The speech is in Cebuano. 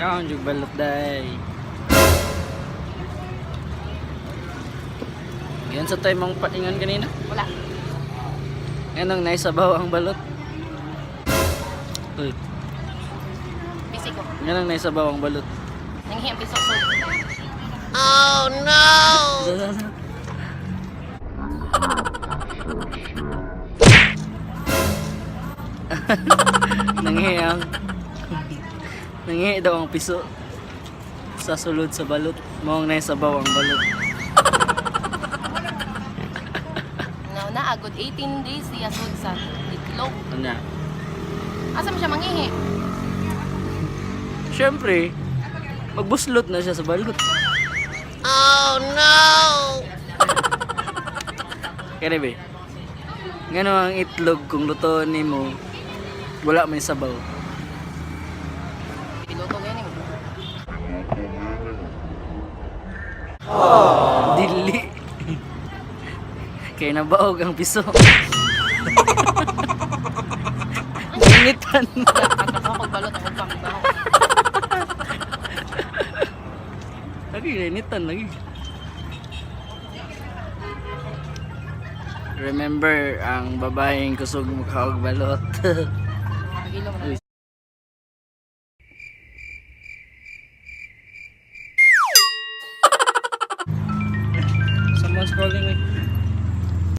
Kaon jug balot, day. Yan sa tayo mong paingon kanina. Wala. Nganong naisabaw ang balot? Uy, Busy ko. nganong naisabaw ang balot? Nanghi ang piso. So, Nanghi ang Nanghi daw ang piso sa sulod sa balot. Maong naisabaw ang balot. Na na agad 18 days siya sud sa itlog. Ano? Asa man siya mangihi? Siyempre, magbuslot na siya sa balot. Oh no! Kaya ba? Ngano ang itlog kung luto nimo wala may sabaw? Piloto gani mo. Dili. Kaya nabaog ang piso. Initan. Pagka ko balot ako pa mo. Lagi initan lagi. Remember ang babaeng kusog mukhaog balot. Pagilo mo. Uy.